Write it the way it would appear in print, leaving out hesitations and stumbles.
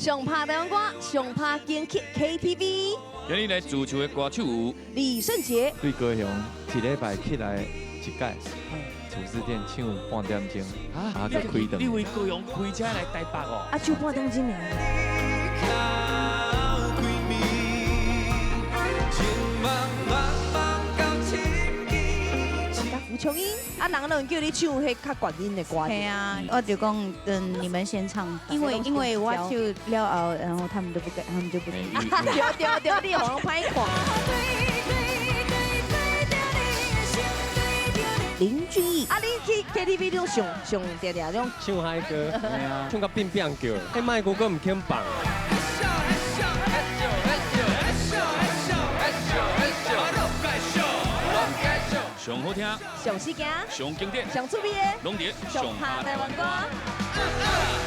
上拍台灣歌，上拍經去 KTV。今日來主唱的歌手有李聖傑。對高雄一禮拜起來一擺，廚師店唱半點鐘，啊，閣開轉。你為高雄開車來台北哦？啊，唱半點鐘爾。胡瓊英，啊，人攏叫你唱彼較懸音的歌。對啊，我就講等你們先唱，因為我唱了後，然後他們都不給，他們就不給。對對對，你予攏歹看。林俊逸，啊，你去 KTV 攏上上定定攏唱嗨歌，唱到變變叫，彼麥克閣毋肯放。上好聽，上時間，上經典，上趣味的，攏佇上拍台灣歌。